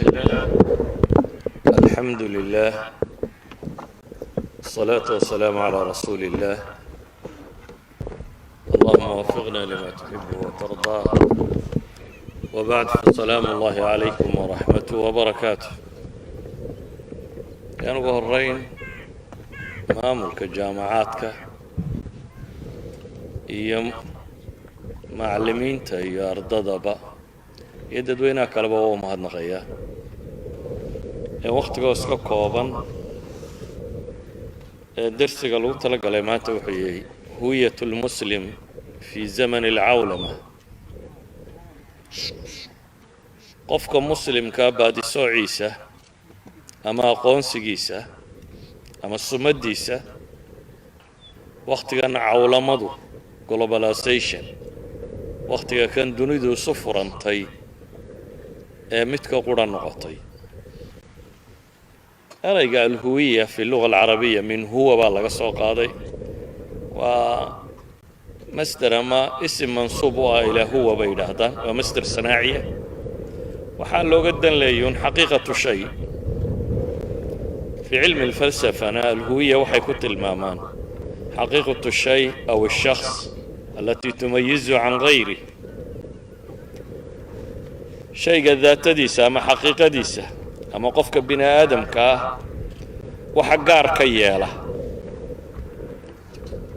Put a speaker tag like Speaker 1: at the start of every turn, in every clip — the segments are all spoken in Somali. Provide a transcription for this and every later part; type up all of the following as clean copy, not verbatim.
Speaker 1: الله، الحمد لله، الصلاة والسلام على رسول الله. اللهم وفقنا لما تحب وترضى، وبعد، فسلام الله عليكم ورحمته وبركاته. Yaan ugu horeyn maamulka jaamacaadka iyo macallimiinta iyo ardadaba iyo dadweynaha kaleba waa u mahadnaqayaa ee wakhtigoo iska kooban ee dersiga lagu tala galay maanta wuxuu yahay هوية المسلم في زمن العولمة. Qofka muslimkaa baadisoociisa ama aqoonsigiisa ama sumaddiisa wakhtigan cawlamadu, globalization, wakhtiga kan dunidu isu furantay ee midka qura noqotay. Erayga الهوية في اللغة العربية من هو baa laga soo qaaday. Waa masder ama isim mansuub u ah ilaa huwa bay yidhaahdaan. Waa masder sanaaciya. Waxaa looga dan leeyun حقيقة شيء. في علم الفلسفة na الهوية waxay ku tilmaamaan حقيقة الشيء أو الشخص التي تميزه عن غيره, shayga daatadiisa ama xaqiiqadiisa ama qofka bini aadamka ah waxa gaar ka yeela.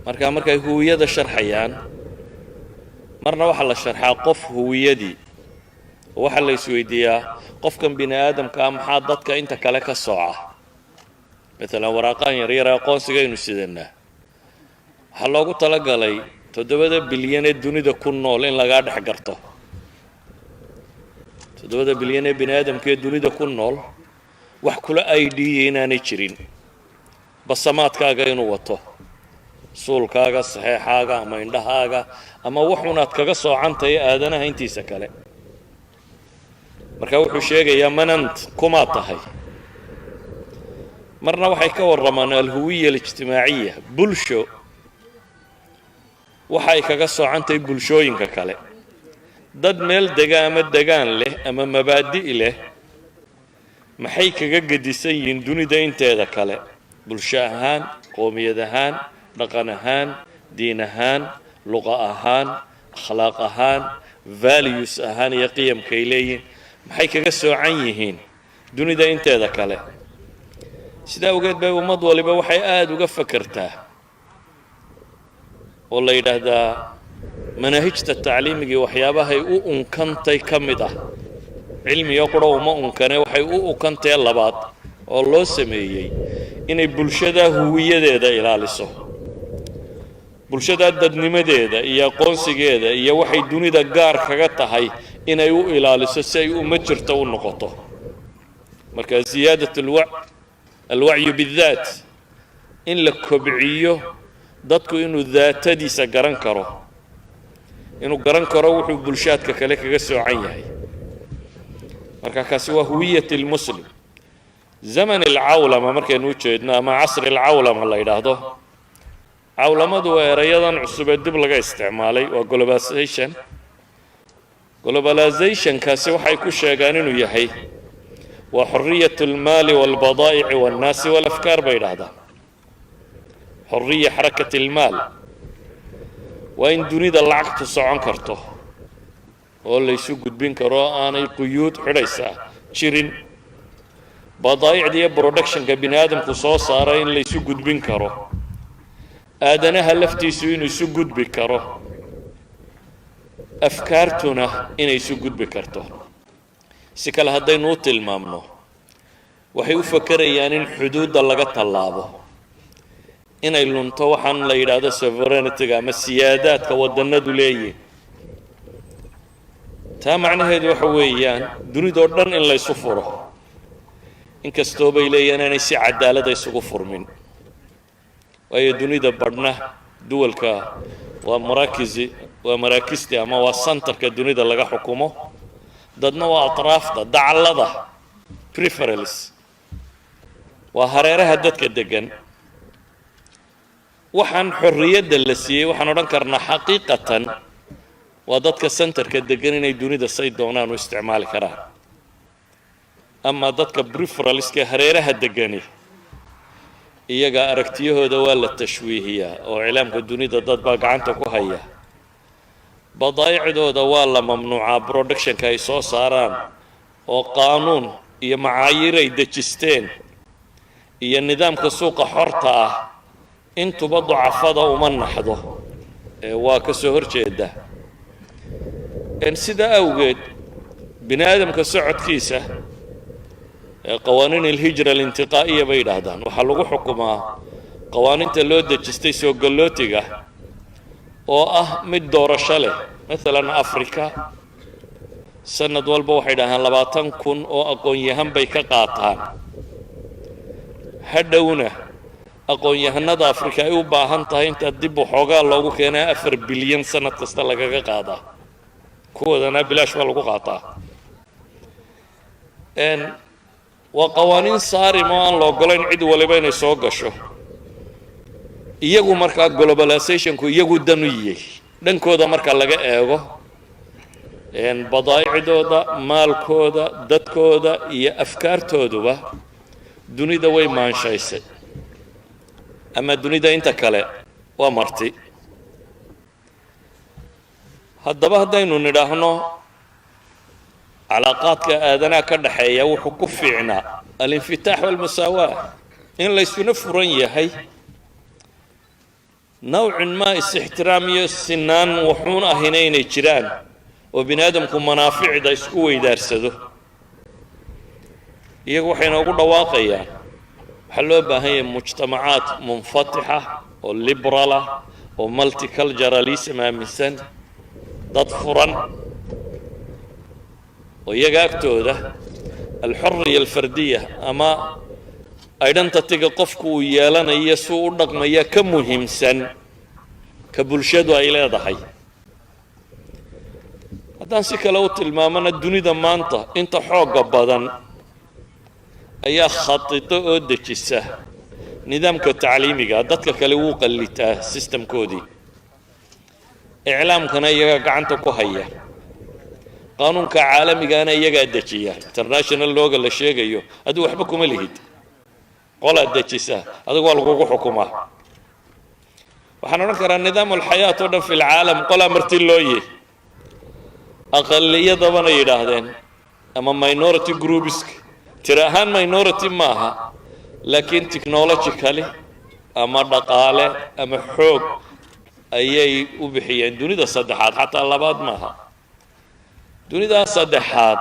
Speaker 1: Marka markay huwiyada sharxayaan, marna waxaa la sharxaa qof huwiyadii oo waxaa la isweydiiyaa: qofkan bini aadamkaa maxaa dadka inta kale ka sooca? Matalan, waraaqaan yaryar ee aqoonsigaynu sidanaa waxaa loogu talagalay 7da bilyan ee dunida ku nool in lagaa dhex garto. 7da bilyan ee bini aadamka ee dunida ku nool wax kula ID-ya inaanay jirin, basamaadkaaga inuu wato, suulkaaga, saxeexaaga ama indhahaaga ama wuxuunaad kaga soocantahay aadanaha intiisa kale. Marka wuxuu sheegayaa من أنت, kumaa tahay. Marna waxay ka warramaan الهوية الاجتماعية, bulsho waxay kaga soocantahay bulshooyinka kale, dad meel dega ama degaan leh ama mabaadi' leh, maxay kaga gedisan yihiin dunida inteeda kale, bulsho ahaan, qoomiyad ahaan, dhaqan ahaan, diin ahaan, luqa ahaan, akhlaaq ahaan, values ahaan iyo qiyamkay leeyihiin, maxay kaga soocan yihiin dunida inteeda kale? Sidaa awgeed bay ummad waliba waxay aada uga fakertaa oo la yidhaahdaa manaahijta tacliimigii waxyaabahay u unkantay ka mid ah, cilmiga qura uma unkane, waxay u unkantee labaad oo loo sameeyey inay bulshada huwiyadeeda ilaaliso, bulshada dadnimadeeda iyo aqoonsigeeda iyo waxay dunida gaar kaga tahay inay u ilaaliso si ay uma jirto u noqoto. Marka زيادة الوعي بالذات, in la kobciyo dadku inuu daatadiisa garan karo, inuu garan karo wuxuu bulshaadka kale kaga soocan yahay. Marka kaasi waa هوية المسلم. زمن العولمة markaynu u jeedno ama عصر العولمة la yidhaahdo, cawlamadu waa erayadan cusub ee dib laga isticmaalay, waa globalization. Globalizationkaasi waxay ku sheegaan inuu yahay waa حرية المال والبضائع والناس والأفكار bay yidhahdaan. حرية حركة المال waa in dunida lacagtu socon karto oo laysu gudbin karo, aanay quyuud xidhaysaa jirin, badaa'icda iyo productionka bini aadamku soo saara in laysu gudbin karo, aadanaha laftiisu inuu isu gudbi karo, afkaartuna inay isu gudbi karto. Si kale haddaynu u tilmaamno, waxay u fakerayaan in xuduudda laga tallaabo, inay lunto waxaan la yidhaahdo sovereigntyga ama siyaadaadka waddannadu leeyihin. Taa macnaheedu waxa weeyaan dunidoo dhan in laysu furo, inkastoo bay leeyihiin inaanay si cadaalada isugu furmin, waayo dunida badhna duwalka waa maraakisi, waa maraakisti ama waa centerka dunida laga xukumo, dadna waa atraafta, dacallada, peripherals, waa hareeraha dadka degan. Waxaan xorriyadda la siiyey waxaan odhan karnaa xaqiiqatan waa dadka centerka degan inay dunida say doonaan u isticmaali karaan. Ama dadka peripheralska, hareeraha degani, iyaga aragtiyahooda waa la tashwiihiyaa oo iclaamka dunida dad baa gacanta ku haya. Badaa'icdooda waa la mamnuucaa, productionka ay soo saaraan, oo qaanuun iyo macaayiir ay dejisteen iyo nidaamka suuqa xorta ah intuba ducafada uma naxdo ee waa ka soo hor jeeda. Sidaa awgeed bini aadamka socodkiisa qawaaniin الهجرة الانتقائية bay yidhaahdaan. Waxaa lagu xukumaa qawaaniinta loo dejistay soo gallootiga oo ah mid doorasho leh. Maalan Africa sanad walba waxay dhahaan 20,000 oo aqoon-yahan bay ka qaataan. Hadhowna aqoon-yahanada Afrika ay u baahan tahay intaa dib waxoogaa loogu keenaa 4 bilyan sanad kasta lagaga qaadaa. Kuwadana bilaash baa lagu qaataa. Waa qawaaniin saarim oo aan la ogolayn cid waliba inay soo gasho. Iyagu markaa globalizationku iyagu dan u yiyey dhankooda marka laga eego badaa'icdooda, maalkooda, dadkooda iyo afkaartooduba dunida way maanshaysay, ama dunida inta kale waa marti. Haddaba haddaynu nidhaahno calaaqaadka aadanaha ka dhaxeeya wuxuu ku fiicnaa الانفتاح والمساواة, in laysuna furan yahay, nawcin maa is-ixtiraam iyo sinaan wuxuun ahina inay jiraan, oo bini aadamku manaaficda isku weydaarsado, iyagu waxay noogu dhawaaqayaan waxaa loo baahan yahay mujtamacaad munfatixa oo liberal ah oo multiculturalism aaminsan, dad furan oo iyaga agtooda الحرية الفردية ama identityga qofku uu yeelanayo suu u dhaqmaya ka muhiimsan ka bulshadu ay leedahay. Haddaan si kale u tilmaamana, dunida maanta inta xoogga badan ayaa khatito oo dejisa nidaamka tacliimiga. Dadka kale wuu qallitaa systemkoodii. Iclaamkana iyagaa gacanta ku haya, qaanuunka caalamigana iyagaa dejiya. International lawga la sheegayo adigu waxba kuma lihid, qolaad dejisa, adigu waa lagugu xukumaa. Waxaan odhan karaa نظام الحياة oo dhan في العالم qolaa marti loo yihi, aqaliyadabana yidhaahdeen ama minority groups. Tiro ahaan minority maaha, laakiin technologically ama dhaqaale ama xoog ayay u bixiyeen dunida saddexaad. Xataa labaad maaha, dunidaa saddexaad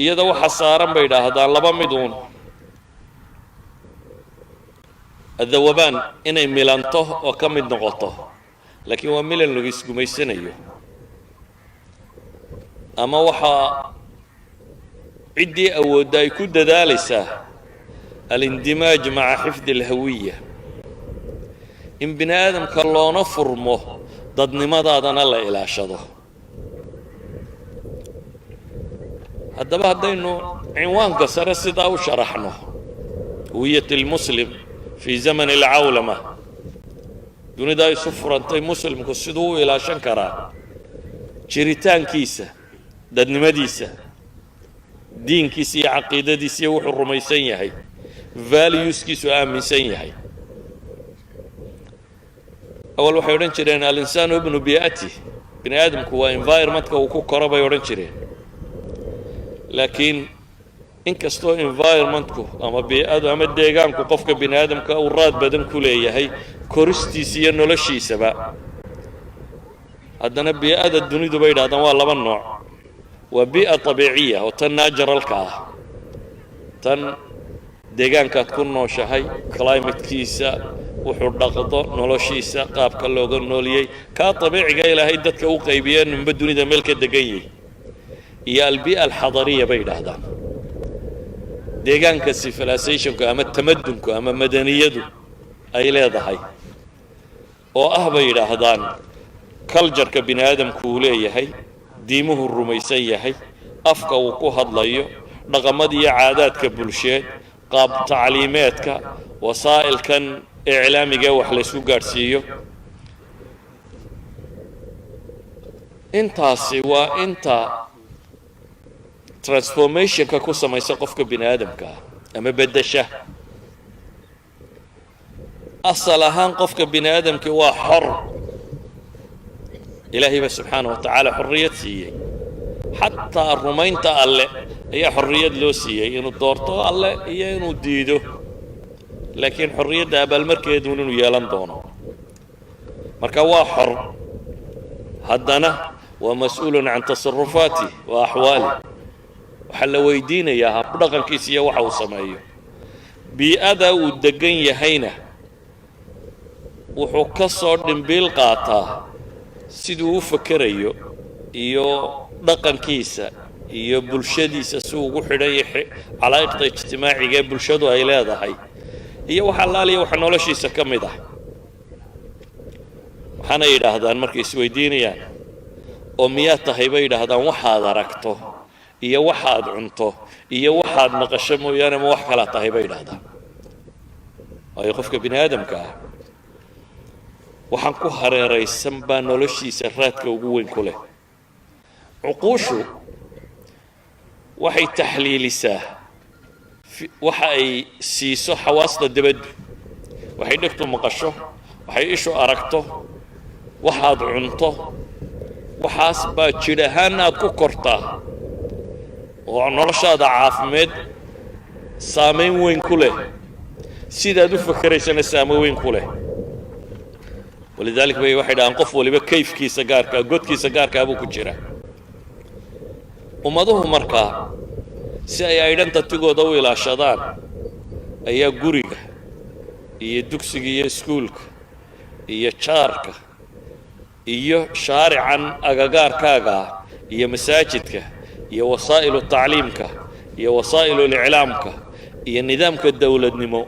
Speaker 1: iyada waxa saaran bay idhaahdaan laba mid uun: الذوبان, inay milanto oo ka mid noqoto, laakiin waa milan lagu isgumaysanayo, ama waxaa ciddii awoodda ay ku dadaalaysaa الاندماج مع حفظ الهوية, in bini aadamka loona furmo, dadnimadaadana la ilaashado. Haddaba haddaynu cinwaanka sare sidaa u sharaxno, هوية المسلم في زمن العولمة, dunidaa isu furantay muslimku siduu u ilaashan karaa jiritaankiisa, dadnimadiisa, diinkiisa iyo caqiidadiisa iyo wuxuu rumaysan yahay, valueskiisu aaminsan yahay? Awal waxay odhan jireen الإنسان ابن بيئته, bini aadamku waa environmentka uu ku koro bay odhan jireen. Laakiin inkastoo environmentku ama bii'adu ama deegaanku qofka bini aadamka uu raad badan ku leeyahay koristiisa iyo noloshiisaba, haddana bii'ada dunidu bay yidhahdaan waa laba nooc: waa بيئة طبيعية oo tan naturalka ah, tan deegaankaad ku nooshahay, climatekiisa, wuxuu dhaqdo, noloshiisa, qaabka looga nooliyey, kaa dabiiciga Ilaahay dadka u qaybiye ninba dunida meel ka degan yahy, iyo البيئة الحضارية bay yidhaahdaan, deegaanka civilizationku ama tamadunku ama madaniyadu ay leedahay, oo ah bay yidhaahdaan cultureka bini aadamku uu leeyahay, diimuhu rumaysan yahay, afka uu ku hadlayo, dhaqamada iyo caadaadka bulsheed, qaab tacliimeedka, wasaa'ilkan iclaamiga ee wax laysku gaadhsiiyo. Intaasi waa inta Transformationka ku samaysa qofka bini aadamka ah ama beddesha. Asal ahaan qofka bini aadamkii waa xor. Ilaahay baa subxaana wa tacaala xorriyad siiyey. Xataa rumaynta Alle ayaa xorriyad loo siiyey, inuu doorto Alle iyo inuu diido, laakiin xorriyadda abaalmarkeeduun inuu yeelan doono. Marka waa xor, haddana waa mas-uulun can tasarufaati wa axwaali. Waxaa la weydiinayaa habdhaqankiisa iyo waxa uu sameeyo. Bii'ada uu degan yahayna wuxuu ka soo dhimbiil qaataa siduu u fakerayo iyo dhaqankiisa iyo bulshadiisa, si ugu xidhan yahay calaa'iqda ijtimaaciga ee bulshadu ay leedahay iyo wax allaaliya waxa noloshiisa ka mid ah. Waxaana yidhaahdaan markay isweydiinayaan oo miyaa tahay, bay yidhaahdaan, waxaad aragto iyo waxaad cunto iyo waxaad maqasho mooyaane, ma wax kalaa tahay, bay yidhahdaan. Waayo, qofka bini aadamka ah waxaan ku hareeraysan baa noloshiisa raadka ugu weyn ku leh. Cuquushu waxay taxliilisaa waxa ay siiso xawaasta debaddu, waxay dhegtu maqasho, waxay ishu aragto, waxaad cunto. Waxaas baa jidh ahaan aad ku kortaa oo noloshaada caafimeed saamayn weyn ku leh, sidaad u fakeraysana saamayn weyn ku leh. Walidalik bay waxay dhahaan qof waliba kayfkiisa gaarkaa, godkiisa gaarkaa buu ku jira. Ummaduhu markaa si ay identitygooda u ilaashadaan ayaa guriga iyo dugsiga iyo iskuulka iyo jaarka iyo shaarican agagaarkaaga iyo masaajidka iyo wasaa'ilu tacliimka iyo wasaa'iluliclaamka iyo nidaamka dowladnimo,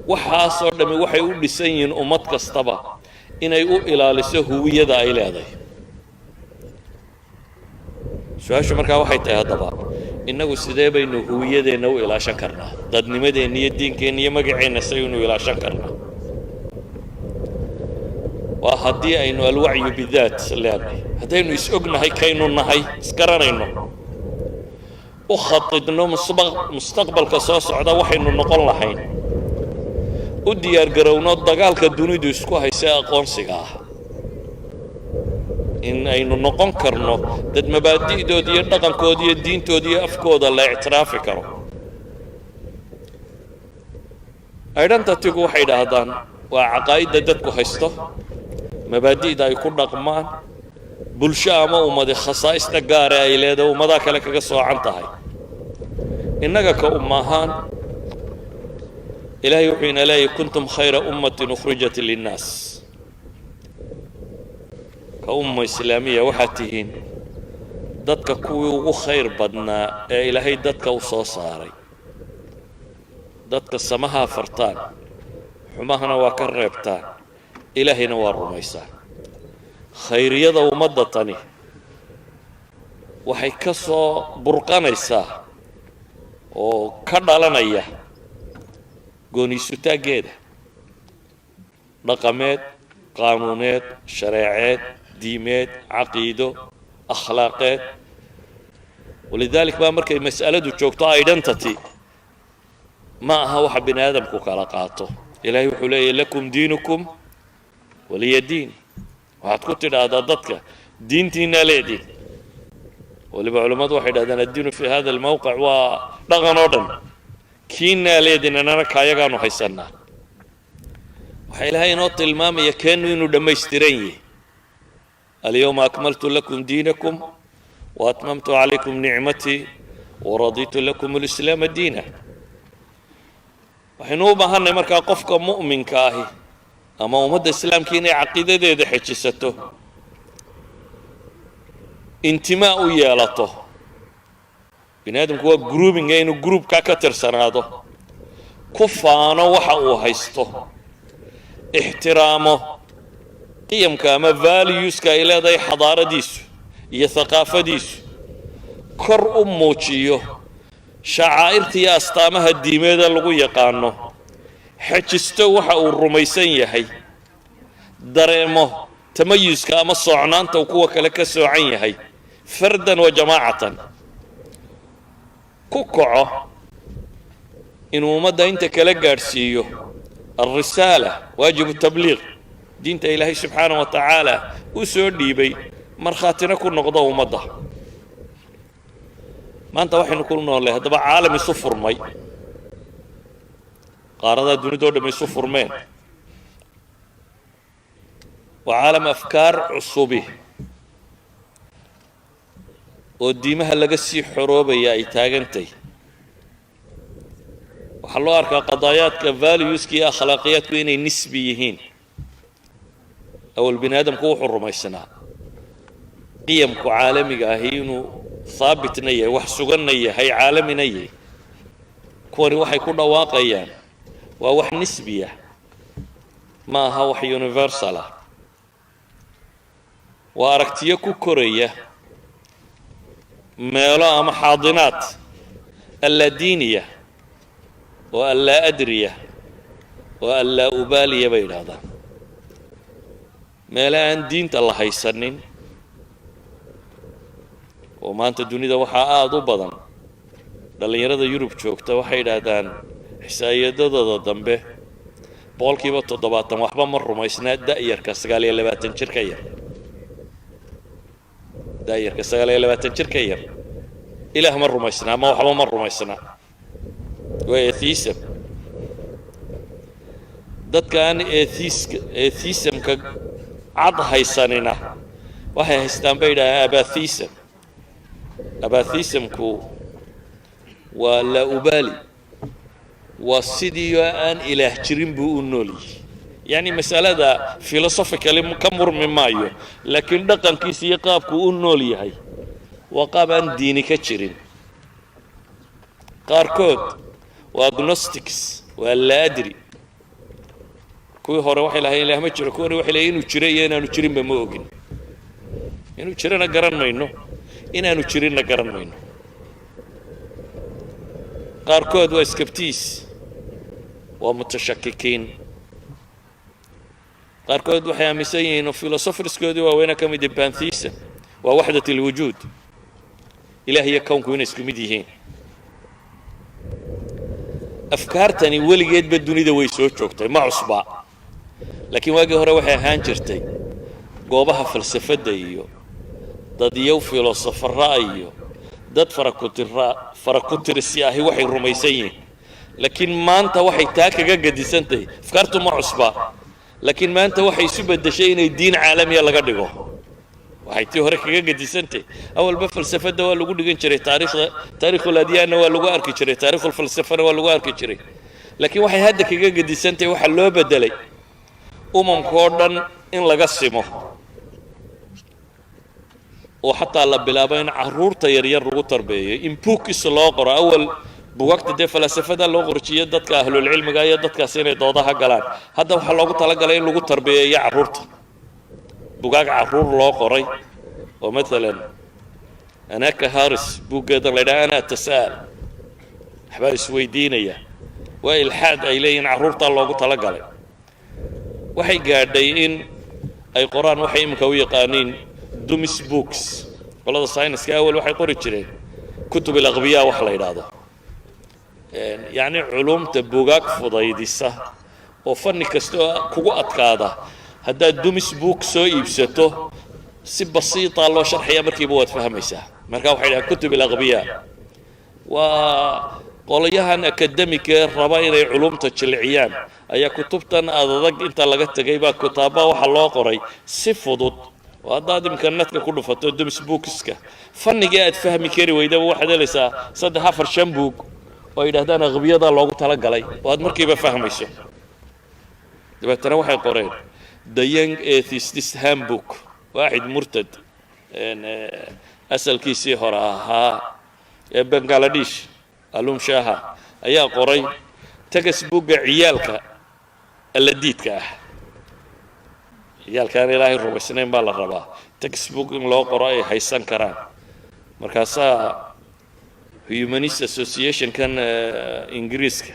Speaker 1: waxaasoo dhammi waxay u dhisan yihiin ummad kastaba inay u ilaaliso huwiyada ay leedahay. Su-aashu markaa waxay tahay, haddaba innagu sidee baynu huwiyadeenna u ilaashan karnaa? Dadnimadeenna iyo diinkeenna iyo magaceenna saynu ilaashan karnaa? Waa haddii aynu alwacyu bidaat leenahay, haddaynu is-ognahay, kaynu nahay isgaranayno, u khatidno mustaqbalka soo socda waxaynu noqon lahayn, u diyaargarowno dagaalka dunidu isku haysa aqoonsiga ah, in aynu noqon karno dad mabaadi'dooda iyo dhaqankooda iyo diintooda iyo afkooda la ictiraafi karo. Identitygu waxay idhaahdaan waa caqaa'idda dadku haysto, mabaadi'da ay ku dhaqmaan, bulsho ama ummadi khasaa'ista gaare ay leedahay, ummadaha kale kaga soocan tahay. Innaga ka umma ahaan, Ilaahay wuxuu ina leeyahy: "Kuntum khayra ummatin ukhrijat linnaas." Ka umma islaamiya waxaad tihiin dadka kuwii ugu khayr badnaa ee Ilaahay dadka u soo saaray. Dadka samahaa fartaan, xumahana waa ka reebtaan, Ilaahayna waa rumaysaan. Khayriyada ummadda tani waxay ka soo burqanaysaa oo ka dhalanaya gooniisutaaggeeda dhaqameed, qaanuuneed, shareeceed, diimeed, caqiido, akhlaaqeed. Walidalik baa markay mas'aladu joogto identity, ma aha waxa bini aadamku kala qaato. Ilaahay wuxuu leeyahy: "Lakum diinukum waliya diin." Waxaad ku tidhaahdaa dadka: diintiinaa leediin. Waliba culammadu waxay dhahdaan addiinu fi hada almawqic waa dhaqan oo dhan. Kiinaa leedin, annana kaayagaanu haysannaa. Waxaa Ilaahay inoo tilmaamaya keennu inuu dhammaystiran yahay: "Alyawma akmaltu lakum diinakum wa atmamtu calaykum nicmatii waraditu lakum alislaama diina." Waxaynu u baahannahay markaa qofka mu'minka ahi ama ummadda islaamka inay caqiidadeeda xejisato, intimaa u yeelato. Bini aadamku waa groupinga, inuu groupkaa ka tirsanaado, ku faano waxa uu haysto, ixtiraamo qiyamka ama valueska ay leedahay xadaaradiisu iyo thaqaafadiisu, kor u muujiyo shacaa'irta iyo astaamaha diimeeda lagu yaqaano, xejisto waxa uu rumaysan yahay, dareemo tamayuska ama soocnaanta uu kuwa kale ka soocan yahay, fardan wa jamaacatan. Ku kaco inuu ummadda inta kala gaadhsiiyo الرسالة، واجب التبليغ, diinta Ilaahay subxaana wa tacaala u soo dhiibay, markhaatina ku noqdo ummadda. Maanta waxaynu ku noolnay haddaba caalam isu furmay, qaaradaa dunidoo dham isu furmeen. Waa caalam afkaar cusubi oo diimaha laga sii xoroobaya ay taagantay. Waxaa loo arkaa qadaayaadka valueska iyo akhlaaqiyaadku inay nisbi yihiin. Awal bini aadamku wuxuu rumaysnaa qiyamku caalamiga ahi inuu haabitna yahay, wax suganna yahay, caalamina yahay. Kuwani waxay ku dhawaaqayaan waa wax nisbiya, ma aha wax universal ah. Waa aragtiyo ku koraya meelo ama xaadinaad allaadiiniya oo allaa adriya oo allaa ubaaliya bay yidhaahdaan, meelo aan diinta la haysanin. Oo maanta dunida waxaa aada u badan dhallinyarada Yurub joogta, waxay yidhaahdaan ixsaa'iyadadooda dambe 70% waxba ma rumaysnaa, da'yarka 29 jir ka yar. Da'yarka 29 jir ka yar Ilaah ma rumaysnaa ama waxba ma rumaysnaa, waa atheism. Dadka aan atheiska, atheismka cad haysanina waxay haystaan bay yidhahdaan apatheism. Apatheismku waa laa ubaali, waa sidii oo aan Ilaah jirin buu u nool yihi. Yacni masalada philosophically ka murmi maayo, laakiin dhaqankiisa iyo qaabku u nool yahay waa qaab aan diini ka jirin. Qaarkood waa agnostics, waa laa adri. Kuwii hore waxay lahayen Ilaah ma jiro, kuwani waxay lahayen inuu jiro iyo inaanu jirinba ma ogin, inuu jirana garan mayno, inaanu jirinna garan mayno. Qaarkood waa skeptics, waa mutashakikiin. Qaarkood waxay aaminsan yihiin oo philosopherskoodii waaweyna ka mid pantheism, waa وحدة الوجود, Ilaah iyo kownku inay isku mid yihiin. Afkaartani weligeedba dunida way soo joogtay, ma cusba, laakiin waagii hore waxay ahaan jirtay goobaha falsafadda iyo dadyow filosofara iyo dad farakutira farakutirsi ahi waxay rumaysan yihiin. Laakiin maanta waxay taa kaga gedisantahay, afkaartu ma cusba, laakiin maanta waxay isu beddeshay inay diin caalamiya laga dhigo. Waxay tii hore kaga gedisantahay, awalba falsafadda waa lagu dhigan jiray, taariikhda, تاريخ الأديان na waa lagu arki jiray, تاريخ الفلسفة na waa lagu arki jiray, laakiin waxay hadda kaga gedisantahay waxaa loo beddelay umamka oo dhan in laga simo, oo xataa la bilaabo in carruurta yaryar lagu tarbeeyo, in books loo qoro. Awal bugaagta dee falaasafada loo qorjiyo dadka ahlulcilmiga iyo dadkaasi inay doodaha galaan. Hadda waxaa loogu talagalay in lagu tarbiyeeyo carruurta, bugaag carruur loo qoray oo maalan Annaka Harris buuggeedan la yidhaha "أنا أتساءل", waxbaa isweydiinaya, waa ilxaad ay leeyihiin carruurtaa loogu talagalay. Waxay gaadhay in ay qoraan waxay iminka u yaqaaniin dummies books. Qolada sayniska awal waxay qori jireen كتب الأغبياء wax la yidhaahdo, yacni culumta bugaag fudaydisa oo fanni kasta oo kugu adkaada haddaad dummies book soo iibsato, si basiita loo sharxaya, markiiba waad fahmaysaa. Marka waxay dhahaan كتب الأغبياء. Waa qolyahan academic ee raba inay culumta jilciyaan ayaa kutubtan adadag inta laga tegay baa kutaaba waxaa loo qoray si fudud, oo haddaad iminka netka ku dhufato dummies bookska, fannigii aad fahmi kari weydaba waxaad helaysaa saddex, afar, shan buug oo ay yidhahdaan aqbiyada loogu talagalay oo aad markiiba fahmayso. Dabeetana waxay qoreen The Young Atheist's Handbook. Waaxid murtad asalkiisii hore ahaa ee Bangaladesh, Alum Shaha, ayaa qoray textbookga ciyaalka alladiidka ah. Ciyaalkaan Ilaahay rumaysnayn baa la rabaa textbook in loo qoro ay haysan karaan. Markaasaa Humanist Associationkan Ingiriiska,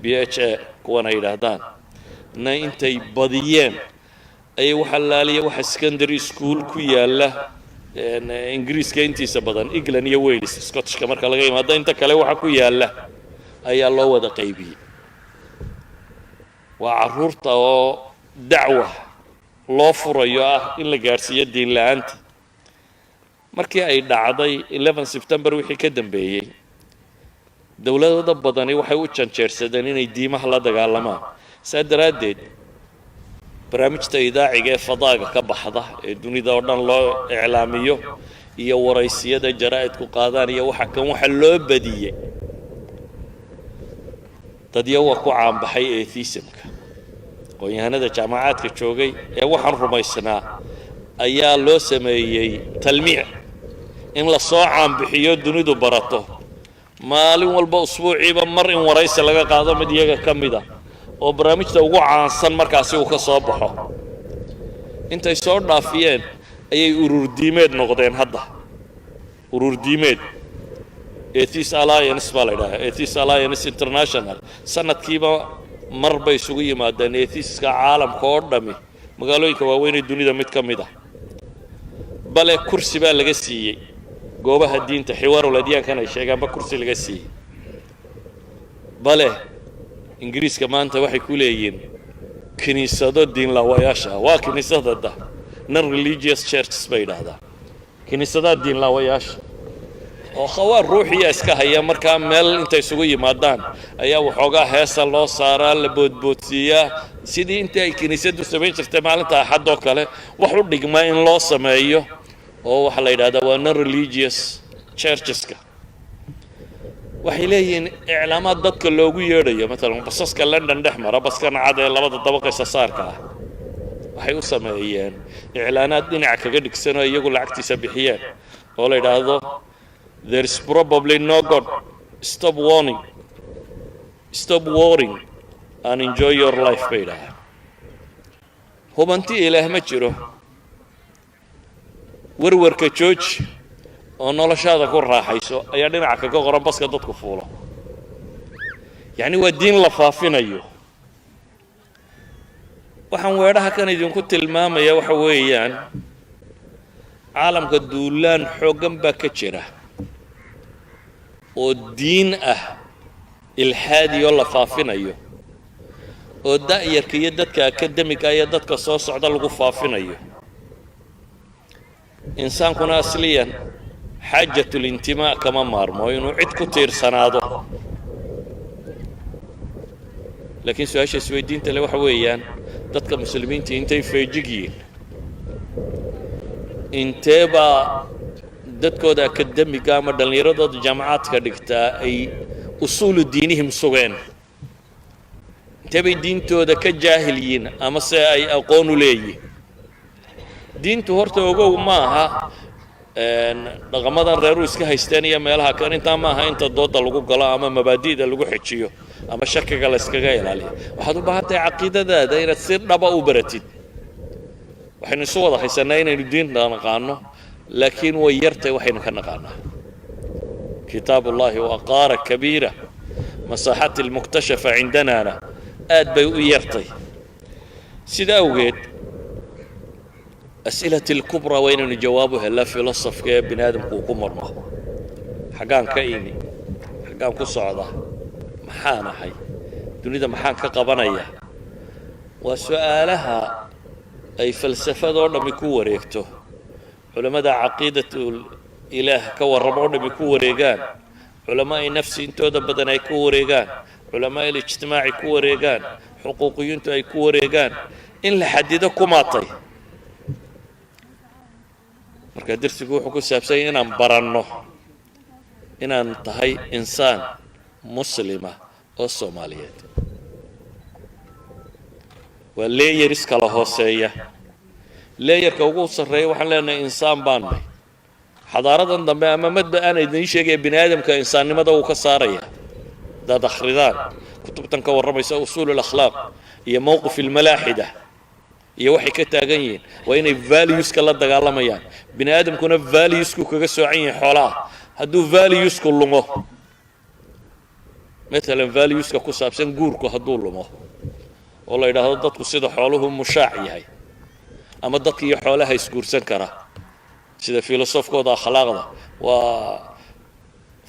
Speaker 1: BHA kuwan ay yidhaahdaan na, intay badiyeen ayay waxa laaliya waxa secondary school ku yaalla ee Ingiriiska intiisa badan, England iyo Wales, Scottishka marka laga yimaado, inta kale waxa ku yaalla ayaa loo wada qaybiyey. Waa carruurta oo dacwa loo furayo ah in la gaadhsiiyo diin la-aanta. Markii ay dhacday 11 September wixii ka dambeeyey, dowladada badani waxay u janjeersadeen inay diimaha la dagaalamaan. Saa daraaddeed barnaamijta idaaciga ee fadaaga ka baxda ee dunida oo dhan loo iclaamiyo iyo waraysiyada jaraa'idku qaadaan iyo waxa kan, waxa loo badiyey dadyawa ku caanbaxay atheismka. Aqoon-yahanada jaamacaadka joogay ee waxaan rumaysnaa ayaa loo sameeyey talmiic in la soo caanbixiyo, dunidu barato. Maalin walba, usbuuciiba mar in waraysi laga qaado mid iyaga ka mid a oo barnaamijta ugu caansan markaasi uu ka soo baxo. Intay soo dhaafiyeen ayay urur diimeed noqdeen. Hadda urur diimeed Atheist Alliance baa la idhaha, Atheist Alliance International. Sanadkiiba mar bay isugu yimaadeen atheistka caalamka oo dhami magaalooyinka waaweyn ee dunida mid ka mid ah. Bale kursi baa laga siiyey goobaha diinta, xiwaarul adyaankan ay sheegaanba kursi laga siiyey. Bale Ingiriiska maanta waxay ku leeyihiin kiniisado diinlaawayaasha ah. Waa kiniisadada non religious churches bay yidhaahdaa, kiniisadaha diinlaawayaasha oo khawaar ruuxiya iska haya. Markaa meel intay isugu yimaadaan ayaa waxoogaa heesa loo saaraa, la boodboodsiiyaa, sidii intii ay kiniisaddu samayn jirtay maalinta Axad oo kale wax u dhigma in loo sameeyo, oo waxaa la yidhahdaa waa non religious churcheska. Waxay leeyihiin iclaamaad dadka loogu yeedhayo. Maalan basaska London dhex mara, baskan cad ee labada dabaqaysa saarka ah, waxay u sameeyeen iclaanaad dhinaca kaga dhigsan oo iyagu lacagtiisa bixiyeen oo la yidhaahdo "There is probably no God. Stop warning, stop worrying and enjoy your life" bay yidhahdaan. Hubanti Ilaah ma jiro, warwarka jooji oo noloshaada ku raaxayso, ayaa dhinaca kaga qoran baska dadku fuulo. Yacni waa diin la faafinayo. Waxaan weedhaha kan idinku tilmaamaya waxa weeyaan, caalamka duulaan xooggan baa ka jira oo diin ah, ilxaadiyoo la faafinayo, oo da'yarka iyo dadka akademiga iyo dadka soo socda lagu faafinayo. Insaankuna asliyan xaajatul intimaa kama maarmo, inuu cid ku tiirsanaado. Laakiin su-aasha isweydiinta le waxa weeyaan, dadka muslimiinta intay feejig yihiin? Intee baa dadkooda akademiga ama dhallinyaradooda jaamacaadka dhigtaa ay usuulu diinihim sugeen? Intee bay diintooda ka jaahil yihiin ama se ay aqoon u leeyihin diintu? Horta ogow, ma aha dhaqamadan reeru iska haysteen iyo meelaha kan. Intaa ma aha inta dooda lagu galo ama mabaadi'da lagu xejiyo ama shakiga la yskaga ilaaliyo. Waxaad u baahan tahay caqiidadaada inaad si dhaba u baratid. Waxaynu isu wada haysanaa inaynu diinta naqaano, laakiin way yartay waxaynu ka naqaanaa. Kitaab ullahi waa qaara kabiira, masaaxaati almuktashafa cindanana aad bay u yartay. Sida awgeed as'ilati alkubraa waa inaynu jawaab u helaa, filosofka ee bini aadamku uu ku marmo: xaggaan ka imi? Xaggaan ku socda? Maxaan ahay? Dunida maxaan ka qabanaya? Waa su-aalaha ay falsafadoo dhammi ku wareegto, culammada caqiidatul ilaah ka warramo oo dhammi ku wareegaan, culamaa'i nafsi intooda badan ay ku wareegaan, culamaa ilijtimaaci ku wareegaan, xuquuqiyiintu ay ku wareegaan in la xadido kumaatay. Marka darsigu wuxuu ku saabsan yahay inaan baranno inaan tahay insaan muslima oo Soomaaliyeed. Waa layers kala hooseeya. Layerka ugu sarreeya waxaan leenahay insaan baan nahay. Xadaaradan dambe ama madba aan idiin sheegaya bini aadamka insaannimada wuu ka saaraya. Haddaad akhridaan kutubtan ka warramaysa usuul alakhlaaq iyo mowqif almalaaxida iyo waxay ka taagan yihiin, waa inay valueska la dagaalamayaan. Bini aadamkuna valuesku kaga soocan yahay xoolaha. Hadduu valuesku lumo, matalan valueska ku saabsan guurku hadduu lumo, oo la yidhaahdo dadku sida xooluhu mushaac yahay ama dadka iyo xoolaha isguursan kara. Sida filosofkooda akhlaaqda, waa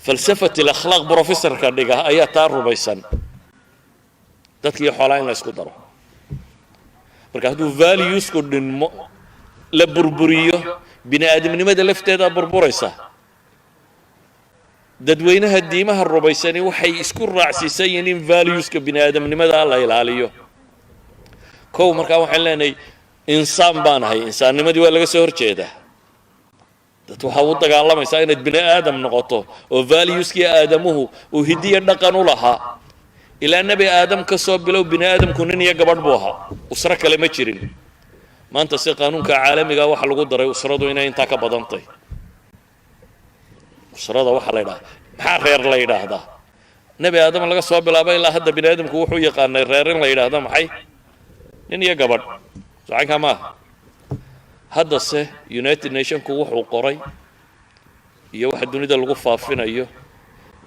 Speaker 1: فلسفة الأخلاق professorka dhiga ayaa taa rumaysan, dadkiiyo xoolaa in la isku daro. Marka hadduu valuesku dhinmo, la burburiyo, bini aadamnimada lafteedaa burburaysa. Dadweynaha diimaha rumaysani waxay isku raacsiisan yihiin in valueska bini aadamnimada la ilaaliyo. Kow, markaa waxaan leenahay insaan baan ahay. Insaannimadii waa laga soo hor jeedaa. Dad waxaa u dagaalamaysaa inaad bini aadam noqoto oo valueskii aadamuhu uu hidiya dhaqan u lahaa. Ilaa Nebi Aadam ka soo bilow, bini aadamku nin iyo gabadh buu ahaa, usro kale ma jirin. Maanta si qaanuunka caalamiga waxa lagu daray usradu inay intaa ka badantay. Usrada waxaa la yidhaha, maxaa reer la yidhaahdaa? Nebi Aadam laga soo bilaabo ilaa hadda, bini aadamku wuxuu yaqaanay reer in la yidhaahdo maxay? Nin iyo gabadh. Socankaa maaha. Haddase United Nationku wuxuu qoray iyo waxa dunida lagu faafinayo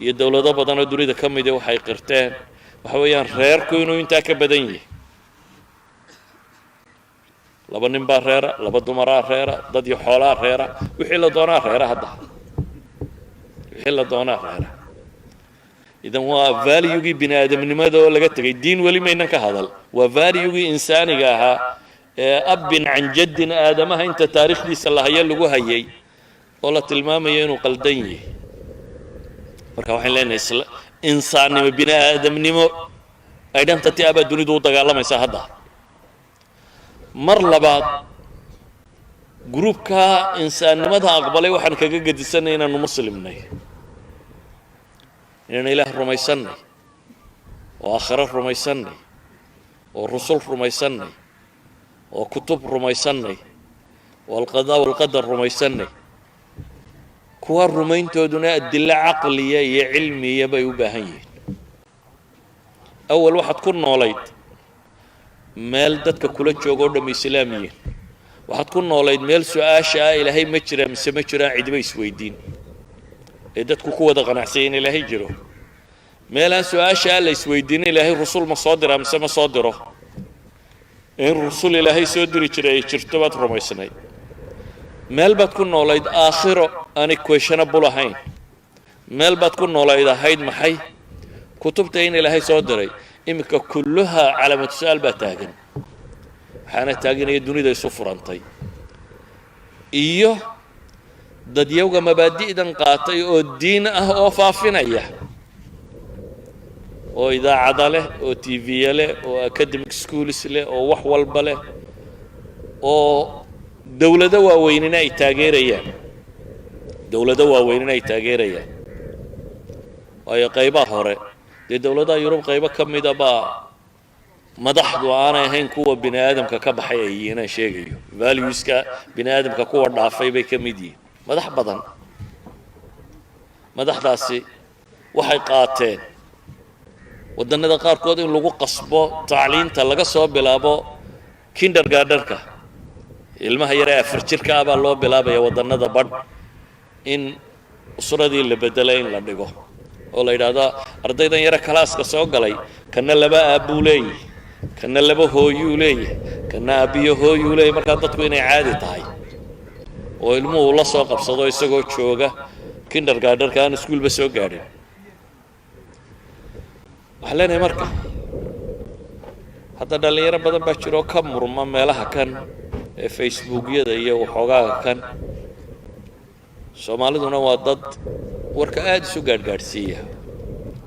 Speaker 1: iyo dowlado badan oo dunida ka mida waxay qirteen waxa weeyaan reerku inuu intaa ka badan yahay. Laba nin baa reera, laba dumaraa reera, dad iyo xoolaa reera, wixii la doonaa reera hadda, wixii la doonaa reera. Idan waa valuegii bini aadamnimada oo laga tegay. Diin weli maynan ka hadal. Waa valuegii insaaniga ahaa ee أبا عن جد aadamaha inta taariikhdiisa la hayo lagu hayay oo la tilmaamayo inuu qaldan yahay. Marka waxaan leenahay insaannimo, bini aadamnimo, identity ah baa dunidu u dagaalamaysaa hadda. Mar labaad, groupka insaannimada aqbalay waxaan kaga gedisanay inaanu muslimnay, inaan Ilaah rumaysannay oo aakhiro rumaysannay oo rusul rumaysannay oo kutub rumaysannay oo القضاء والقدر rumaysannay. Kuwa rumayntooduna adilo caqliya iyo cilmiya bay u baahan yihiin. Awal waxaad ku noolayd meel dadka kula jooga o dham islaam yihiin. Waxaad ku noolayd meel su-aasha ah "Ilaahay ma jiraa mise ma jiraan?" cidiba isweydiin ee dadku ku wada qanacsanya in Ilaahay jiro. Meel aan su-aasha ah la isweydiinin "Ilaahay rusul ma soo diraa mise ma soo diro?", in rusul Ilaahay soo diri jiray ay jirto baad rumaysnayd. Meel baad ku noolayd aakhiro aanay questionable ahayn. Meel baad ku noolayd ahayd maxay kutubta in Ilaahay soo diray. Iminka كلها calaamatu su-aal baa taagan. Waxaana taaganaya dunida isu furantay iyo dadyowga mabaadi'dan qaatay oo diin ah oo faafinaya oo idaacada leh oo TV leh oo academic schools leh oo wax walba leh oo dowlado waaweynina ay taageerayaan, dowlado waaweynina ay taageerayaan. Waayo, qaybaha hore dee dowladaha Yurub qaybo ka mida baa madaxdu aanay ahayn kuwa bini aadamka ka baxay ay yihiin. Aan sheegayo valueska bini aadamka kuwa dhaafay bay ka mid yihiin madax badan. Madaxdaasi waxay qaateen waddannada qaarkood in lagu qasbo tacliinta laga soo bilaabo kindergartenka. Ilmaha yaree 4 jirka ah baa loo bilaabaya waddannada badh in usradii la bedelay, in la dhigo oo la yidhaahdo ardaydan yare classka soo galay, kana laba aabbuu leeyahy, kana laba hooyuu leeyahay, kana aabbiyo hooyuu leeyahy. Markaa dadku inay caadi tahay oo ilmuhu la soo qabsado isagoo jooga kindergartenka, aan iskuulba soo gaadhin. Waxaan leenahay marka hadda dhallinyaro badan baa jira oo ka murma meelaha kan ee Facebookyada iyo waxoogaaga kan. Soomaaliduna waa dad warka aada isu gaadhgaadhsiiya.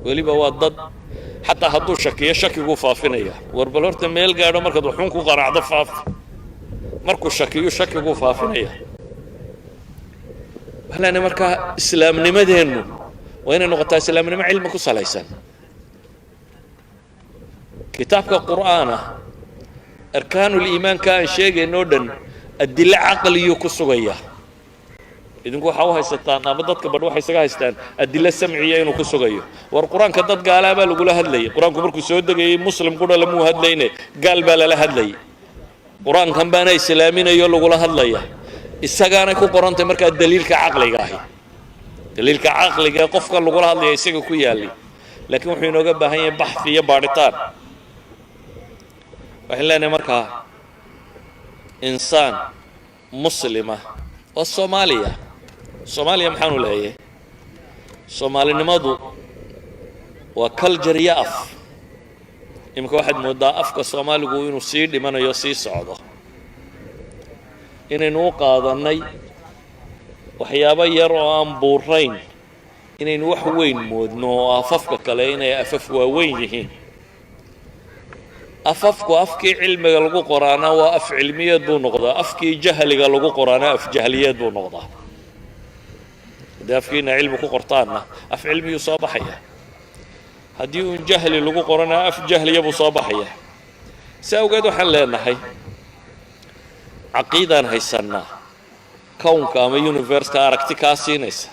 Speaker 1: Weliba waa dad xataa hadduu shakiyo shakiguu faafinaya. War bal horta meel gaadho, markaad waxuun ku qanacdo faafi. Markuu shakiyo shakiguu faafinaya. Waxaan leenahay markaa islaamnimadeennu waa inay noqotaa islaamnimo cilmi ku salaysan. Kitaabka Qur'aana arkaanuliimaanka aan sheegayno o dhan adilo caqliyuu ku sugaya. Idinku waxaa u haysataan ama dadka badh waxay isaga haystaan adilo samciya inuu ku sugayo. War, Qur-aanka dad gaalaa baa lagula hadlayay. Qur-aanku markuu soo degayay muslim qudha lamuu hadlayne, gaal baa lala hadlayay. Qur-aankan baana islaaminayo lagula hadlaya, isagaanay ku qorantay. Markaa daliilka caqliga ahi, daliilka caqliga ee qofka lagula hadlaya isaga ku yaallay, laakiin wuxuu inooga baahan yahay baxthi iyo baadhitaan. Waxaan leenahay markaa insaan muslima Waa Soomaaliya. Soomaaliya maxaanu leeyahay? Soomaalinimadu waa culture iyo af. Iminka waxaad mooddaa afka Soomaaligu inuu sii dhimanayo, sii socdo, inaynu u qaadannay waxyaabo yar oo aan buurayn inaynu wax weyn moodno, oo afafka kale inay afaf waaweyn yihiin. Afafku, afkii cilmiga lagu qoraana waa af cilmiyeed buu noqdaa, afkii jahliga lagu qoraana af jahliyeed buu noqdaa. Haddii afkiina cilmi ku qortaanna, af cilmiyuu soo baxaya. Haddii uun jahli lagu qorana, af jahliya buu soo baxaya. Si awgeed waxaan leenahay caqiidaan haysannaa kownka ama universe-ka aragti kaa siinaysa,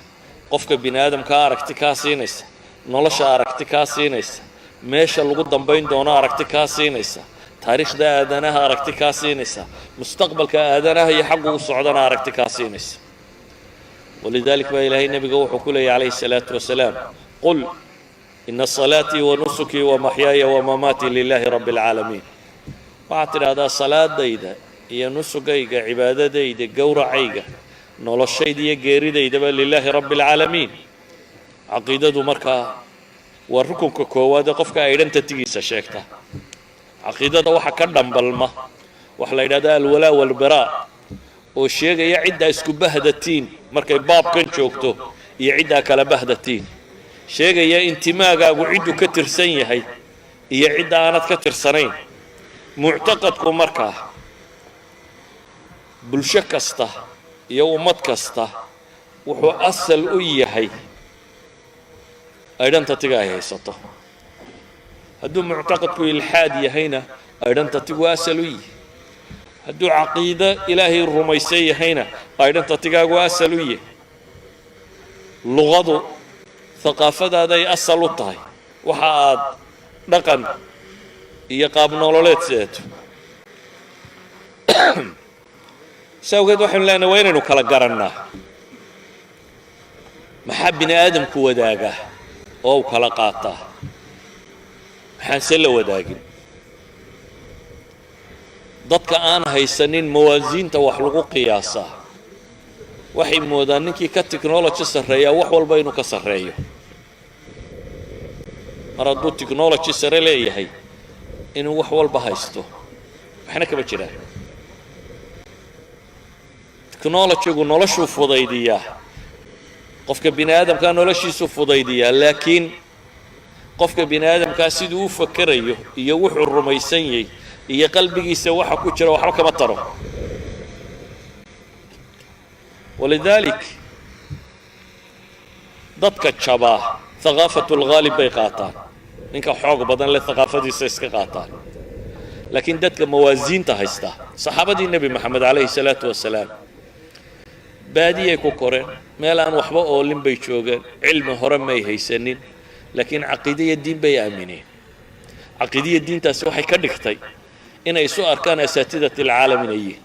Speaker 1: qofka bini aadamkaa aragti kaa siinaysa, nolosha aragti kaa siinaysa, meesha lagu dambayn doono aragti kaa siinaysa, taariikhda aadanaha aragti kaa siinaysa, mustaqbalka aadanaha iyo xaggu u socdana aragti kaa siinaysa. ولذلك baa Ilaahay nebiga wuxuu ku leeyay calayhi الsalaatu wasalaam: قل إن صلاتي ونسكي ومحياي ومماتي لله رب العالمين. Waxaad tidhaahdaa salaadayda iyo nusugayga, cibaadadayda, gowracayga, noloshayda iyo geeridaydaba لله رب العالمين. Caqiidadu markaa waa rukunka koowaad ee qofka identity-giisa sheegta. Caqiidada waxa ka dhambalma waxa la yidhahda الولاء والبراء, oo sheegaya ciddaa isku bahdatiin markay baabkan joogto iyo ciddaa kala bahdatiin, sheegaya intimaagaagu cidduu ka tirsan yahay iyo cidda aanad ka tirsanayn. Muctaqadku markaa bulsho kasta iyo ummad kasta wuxuu asal u yahay identity-ga ay haysato. Hadduu muctaqadku ilxaad yahayna, identity-gu asal u yihi. Hadduu caqiido Ilaahay rumaysan yahayna, identity-gaagu asal u yahay. Luqadu thaqaafadaaday asal u tahay, waxa aad dhaqan iyo qaab nololeed sidato. Si awgeed waxaynu leenahay waa inaynu kala garannaa maxaa bini aadamku wadaagaa oo u kala qaataa, maxaanse la wadaagin. Dadka aan haysanin mawaasiinta wax lagu qiyaasaa waxay moodaan ninkii ka technology sarreeyaa wax walba inuu ka sarreeyo. Mar hadduu technology sare leeyahay, inuu wax walba haysto. Waxna kama jiraan. Technology-gu noloshuu fudaydiyaa, qofka bini aadamkaa noloshiisuu fudaydiyaa, laakiin qofka bini aadamkaa siduu u fakerayo iyo wuxuu rumaysan yahay iyo qalbigiisa waxa ku jira waxba kama taro. ولذلك dadka jabaa ثقافة الغالب bay qaataan, ninka xoog badan leh thaqaafadiisa iska qaataan. Laakiin dadka mawaasiinta haysta, saxaabadii Nebi Moxamed calayhi salaatu wasalaam, baadiyay ku koreen, meel aan waxba oolin bay joogeen, cilmi hore may haysanin, laakiin caqiide iyo diin bay aamineen. Caqiidiya diintaasi waxay ka dhigtay inay isu arkaan أساتذة العالم inay yihiin,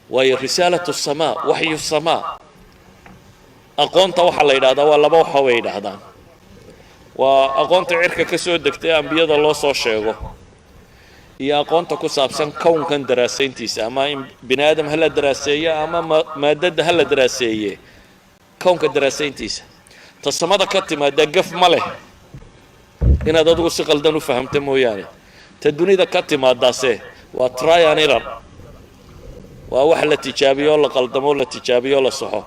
Speaker 1: waayo رسالة السماء, وحي السماء. Aqoonta waxaa la yidhahdaa waa laba waxa bay yidhaahdaan: waa aqoonta cirka ka soo degtay, ambiyada loo soo sheego, iyo aqoonta ku saabsan kownkan daraasayntiisa, ama in bini aadam ha la daraaseeyo ama maadadda ha la daraaseeye, kownka daraasayntiisa. Ta samada ka timaada gaf ma leh, inaad adigu si qaldan u fahamta mooyaane. Ta dunida ka timaadaase waa try and error, waa wax la tijaabiyo, la qaldamo, la tijaabiyo, la saxo.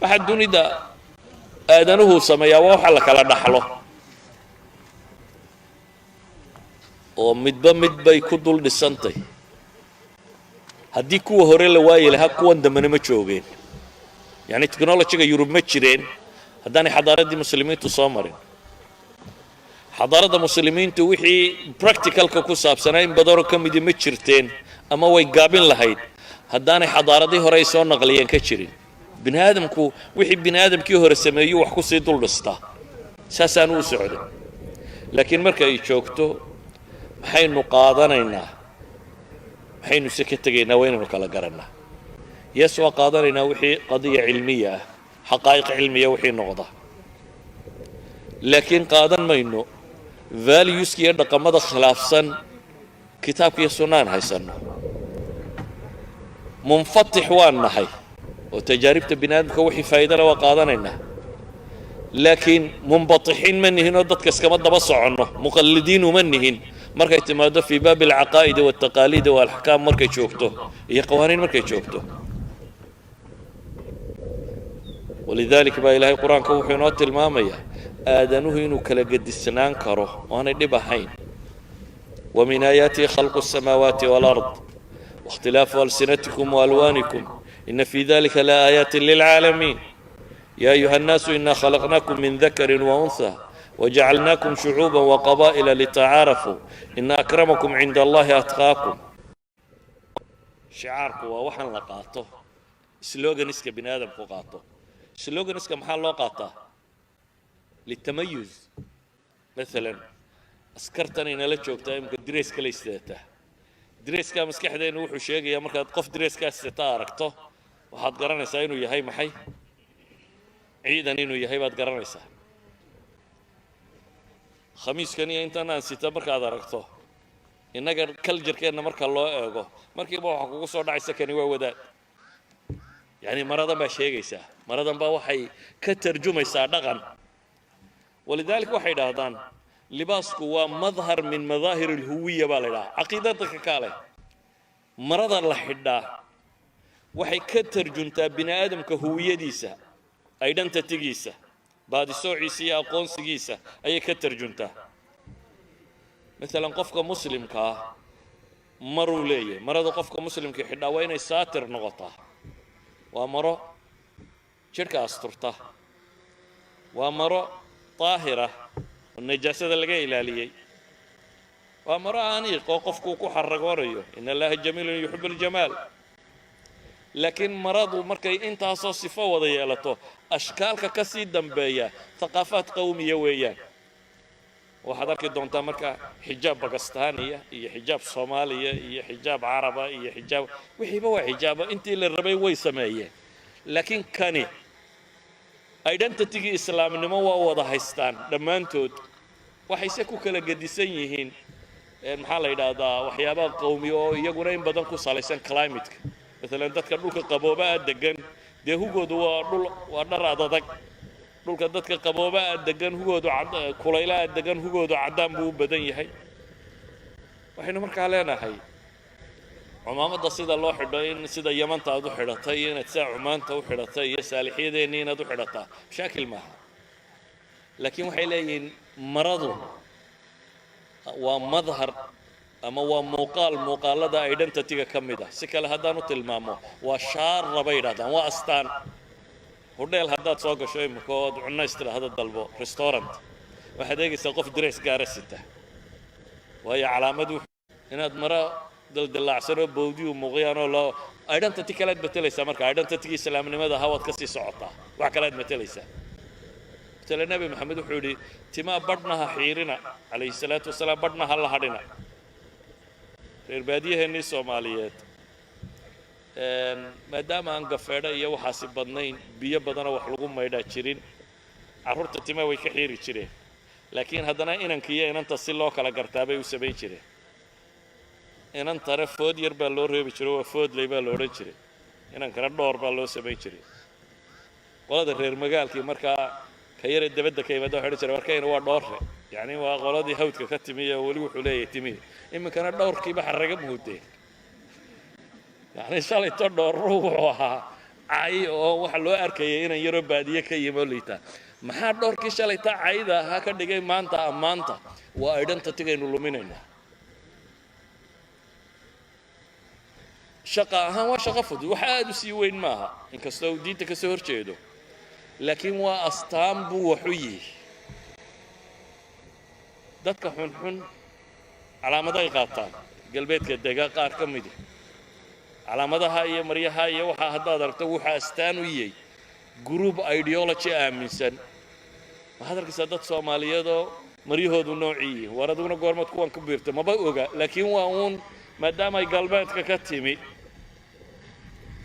Speaker 1: Waxa dunida aadanuhu sameeyaa waa waxa la kala dhaxlo, oo midba mid bay ku dul dhisantay. Haddii kuwa hore la waayi lahaa, kuwan dambena ma joogeen. Yacni technology-ga Yurub ma jireen haddaanay xadaaraddii Muslimiintu soo marin. Xadaaradda Muslimiintu wixii practical-ka ku saabsanaa in badanoo ka midi ma jirteen ama way gaabin lahayd haddaanay xadaaradii hore ay soo naqliyeen ka jirin. Bini aadamku wixii bini aadamkii hore sameeyuu wax kusii dul dhistaa, saasaanu u socday. Laakiin marka ay joogto maxaynu qaadanaynaa, maxaynu se ka tegaynaa, waa inaynu kala garannaa. Yes, waa qaadanaynaa wixii قضية علمية ah, حقائق علمية wixii noqda, laakiin qaadan mayno values-ka iyo dhaqamada khilaafsan kitaabka iyo sunnaan haysanno. Munfatix waan nahay oo Oo tajaaribta bini aadamka wixii faa'iidana waa qaadanaynaa, laakiin munbatixiin ma nihin oo dadka iskama daba soconno, muqallidiin uma nihin markay timaado في باب العقائد والتقاليد والأحكام markay joogto iyo qawaaniin markay joogto. ولذلك baa Ilaahay Qur-aanka wuxuu inoo tilmaamayaa aadanuhu inuu kala gedisnaan karo oo aanay dhib ahayn. ومن آياته خلق السماوات والأرض واختلاف ألسنتكم وألوانكم إن في ذلك لآيات للعالمين. يا أيها الناس إنا خلقناكم من ذكر وأنثى وجعلناكم شعوبا وقبائل لتعارفوا إن أكرمكم عند الله أتقاكم. Shicaarku waa waxaan la qaato, sloganiska bini aadamku qaato. Sloganiska maxaa loo qaataa? للتميز. Maalan askartan inala joogtaa imika dreeska la istataa, dreeskaa maskaxdeenu wuxuu sheegayaa markaad qof dreeskaa sita aragto, waxaad garanaysaa inuu yahay maxay, ciidan inuu yahay baad garanaysaa. Khamiiskan iyo intan aan sita markaad aragto, innaga culturekeenna marka loo eego, markiiba waxaa kugu soo dhacaysa kani waa wadaad. Yacni maradan baa sheegaysaa, maradan baa waxay ka tarjumaysaa dhaqan. ولذلك waxay idhaahdaan libaasku waa مظهر من مظاهر الهوية baa la idhaha. Caqiidada ka kaale, marada la xidhaa waxay ka tarjuntaa bini aadamka huwiyadiisa, identitygiisa, baadisoociisa iyo aqoonsigiisa ayay ka tarjuntaa. Maalan qofka muslimka ah maruu leeyahay. Marada qofka muslimka xidhaa waa inay saatir noqotaa, waa maro jidhka asturta, waa maro daahira oo najaasada laga ilaaliyey, waa maro aniiq oo qofkuu ku xaragoonayo. إن الله جميل يحب الجمال. Laakiin maradu markay intaasoo sifo wada yeelato, ashkaalka ka sii dambeeya thaqaafaad qowmiya weeyaan. Waxaad arki doontaa marka xijaab Bakistaaniya iyo xijaab Soomaaliya iyo xijaab Caraba iyo xijaab, wixiiba waa xijaabo. Intii la rabay way sameeyeen, laakiin kani identitygii islaamnimo waa wada haystaan dhammaantood, waxayse ku kala gedisan yihiin, maxaa la yidhaahdaa, waxyaabaha qowmi oo iyaguna in badan ku salaysan climateka. Maalan dadka dhulka qaboobaa degan, dee hugoodu waa dhul, waa dhar adadag. Dhulka dadka qaboobaa degan hugoodu, kulaylaha degan hugoodu caddaan buu u badan yahay. Waxaynu markaa leenahay cumaamadda sida loo xidho, in sida Yamanta aad u xidhatay iyo inaad sida Cumaanta u xidhatay iyo saalixyadeennii inaad u xidhataa mashaakil maaha. Laakiin waxay leeyihiin maradu waa مظهر ama waa muuqaal muuqaalada identityga ka mid ah. Si kale haddaan u tilmaamo, waa shaara bay yidhahdaan, waa astaan. Hudheel haddaad soo gasho imika ood cunno istiraahdo dalbo, restaurant, waxaad eegaysaa qof dress gaara sita, waayo calaamad inaad maro daldalaacsanoo bowdiyuu muuqyaanoo loo identity kalead matelaysaa. Marka identitygii islaamnimada ahaa waad ka sii socotaa, wax kalead matelaysaa. Matale Nebi Maxamed wuxuu yidhi timaa badhna ha xiirina calayhi salaatu wasalaam, badhna ha la hadhina. Reer baadiyaheennii Soomaaliyeed, maadaama aan gafeedho iyo waxaasi badnayn, biyo badanoo wax lagu maydhaa jirin, carruurta timaa way ka xiiri jireen. Laakiin haddana inanka iyo inanta si loo kala gartaa bay u samayn jireen. Inantana food yar baa loo reebi jiray, waa foodley baa lo odhan jiray. Inankana dhoor baa loo samayn jiray. Qolada reer magaalkii markaa ka yaree dabadda ka yimaada waxay odhan jireen warkayna waa dhoorre, yacni waa qoladii hawdka ka timi oo weli wuxuu leeyahay timi. Iminkana dhowrkiiba xarraga muudeen. Yacni shalayto dhoorruhu wuxuu ahaa cay oo waxa loo arkayay inan yaroo baadiye ka yimi oo liitaa. Maxaa dhowrkii shalayta cayda ahaa ka dhigay maanta ammaanta? Waa identitygaynu luminaynaa. Shaqa ahaan waa shaqo fudud, wax aada u sii weyn maaha, inkastoo uu diinta ka soo hor jeedo, laakiin waa astaan buu wax u yihi. Dadka xunxun calaamadahay qaataan, galbeedka dega qaar ka midi calaamadaha iyo maryaha iyo waxaa haddaad aragto, wuxuu astaan u yahay group ideology aaminsan. Waxaad arkaysaa dad Soomaaliyeedoo maryahoodu noocii yihiin. War adiguna goormaad kuwan ku biirta? Maba oga, laakiin waa uun maadaama ay galbeedka ka timi,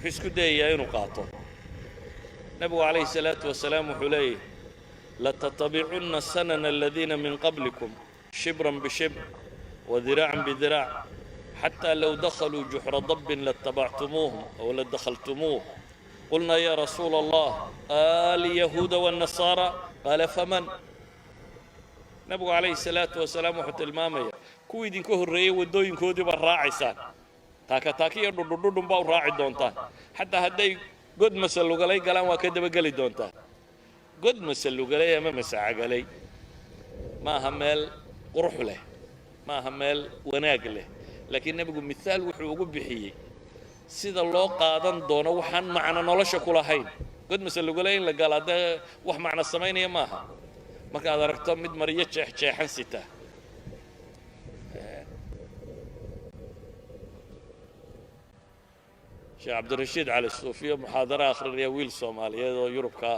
Speaker 1: wuxuu isku dayayaa inuu qaato. Nabigu calayhi salaatu wasalaam wuxuu leeyahy: لتتبعن سنن الذين من قبلكم شبرا بشبر وذراعا بذراع حتى لو دخلوا جحر ضب لاتبعتموهم أو لدخلتموه. قلنا يا رسول الله، اليهود والنصارى؟ قال: فمن؟ Nabigu calayhi salaatu wasalaam wuxuu tilmaamaya kuwii idinka horreeyey waddooyinkoodii baad raacaysaan, taaka taaka iyo dhudhudhudhun baa u raaci doontaan, xataa hadday god masalugalay galaan waa ka dabageli doontaan. God masalugalay ama masacagalay ma aha meel qurux leh, ma aha meel wanaag leh, laakiin nebigu mithaal wuxuu ugu bixiyey sida loo qaadan doono waxaan macno nolosha ku lahayn. God masalugalay in la galaa dee wax macno samaynaya maaha. Markaad aragto mid maryo jeexjeexan sita, Sheekh Cabdirashiid Cali Suufiyo muxaadaro akhrinaya, wiil Soomaaliyeed oo Yurubka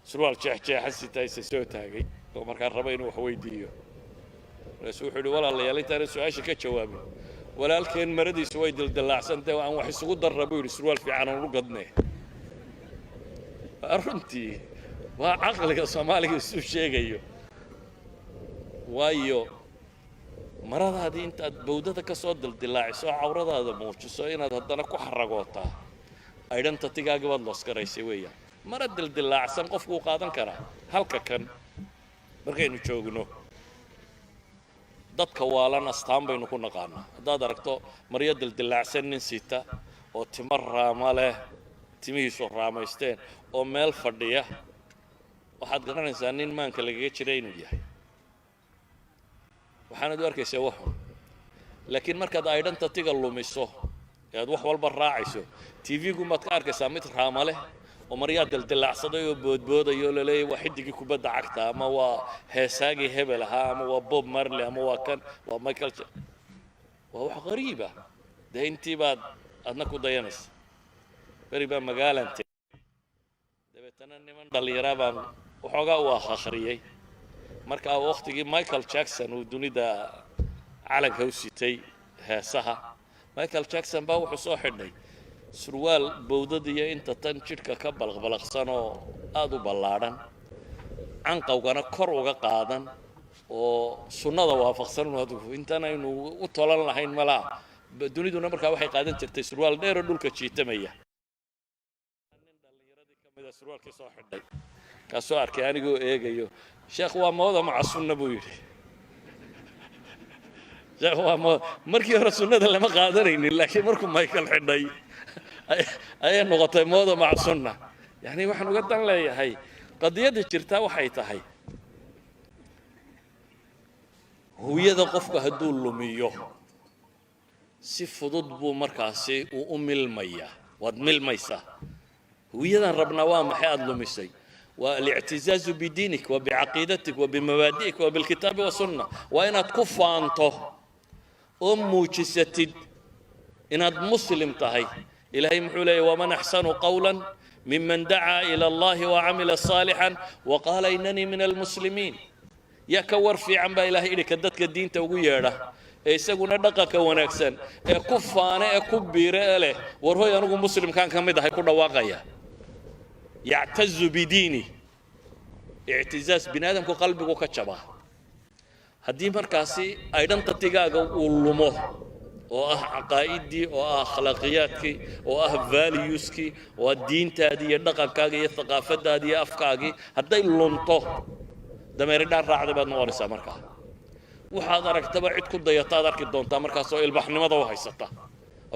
Speaker 1: surwaal jeexjeexan sita isa soo taagay oo markaa raba inuu wax weydiiyo. Markaasuu wuxuu yidhi: "Walaalayaal, intaana su-aasha ka jawaabin, walaalkeen maradiisu way dildillaacsantay, aan wax isugu darra," buu yidhi, "surwaal fiican aan u gadnee." Runtii waa caqliga Soomaaliga isu sheegayo, waayo maradaadii intaad bawdada ka soo dildillaaciso oo cawradaada muujiso inaad haddana ku xaragootaa, identity-gaagi baad loosgaraysay weeyaan. Mara dildillaacsan qofku wuu qaadan karaa. Halka kan markaynu joogno, dadka waalan astaan baynu ku naqaanaa. Haddaad aragto maryo dildillaacsan nin sita oo timo raama leh, timihiisu raamaysteen, oo meel fadhiya, waxaad garanaysaa nin maanka lagaga jira inuu yahay, waxaanad u arkaysaa waxun. Laakiin markaad identity-ga lumiso ee aad wax walba raacayso, TV-gu baad ka arkaysaa mid raama leh oo maryaa dildillaacsaday oo boodboodayo oo laleeyahy waa xidigii kubadda cagta, ama waa heesaagii hebel ahaa, ama waa Bob Marley, ama waa kan, waa Michael. Waa wax qariiba dee, intii baad adna ku dayanaysa. Beri baa magaalan tegey, dabeetana niman dhallinyaraa baan waxoogaa u akhriyey. Markaa wakhtigii Michael Jackson uu dunida calanka u sitay heesaha, Michael Jackson baa wuxuu soo xidhay surwaal bowdad iyo inta tan jidhka ka balaqbalaqsan oo aada u ballaadhan, canqawgana kor uga qaadan oo sunnada waafaqsan. Adigu intan aynu u tolan lahayn malaa. Duniduna markaa waxay qaadan jirtay surwaal dheeroo dhulka jiitamaya. Nin dhallinyaradii ka mida surwaalkii soo xidhay kaasoo arkay anigoo eegayo. "Sheekh, waa mooda maca sunna," buu yidhi. "Sheekh, waa mooda." Markii hore sunnada lama qaadanaynin, laakiin markuu Michael xidhay ayay noqotay mooda maca sunna. Yani waxaan uga dan leeyahay, qadiyadda jirtaa waxay tahay huwiyada qofku hadduu lumiyo, si fudud buu markaasi uu u milmayaa. Waad milmaysaa. Huwiyadan rabnaa waa maxay aada lumisay? Waa الاعتزاز بدينك وبعقيدتك وبمبادئك وبالكتاب والسنة. Waa inaad ku faanto oo muujisatid inaad Muslim tahay. Ilaahay muxuu leeyahy? ومن أحسن قولا ممن دعا إلى الله وعمل صالحا وقال إنني من المسلمين. Yaa ka war fiican baa Ilahay idhi ka dadka diinta ugu yeedha ee isaguna dhaqanka wanaagsan ee ku faane ee ku biire ee leh, "War hoy, anigu muslimkaan ka mid ahay," ku dhawaaqaya, يعتز بدينه. Ictizaaz bini aadamku qalbigu ka jabaa haddii markaasi identity-gaaga uu lumo, oo ah caqaa'idii, oo ah akhlaaqiyaadkii, oo ah values-kii, oo ah diintaadii iyo dhaqankaagii iyo thaqaafadaadii iyo afkaagii. Hadday lunto, dameeridhaan raacday baad noqonaysaa. Markaa waxaad aragtaba cid ku dayataad arki doontaa markaas oo ilbaxnimada u haysata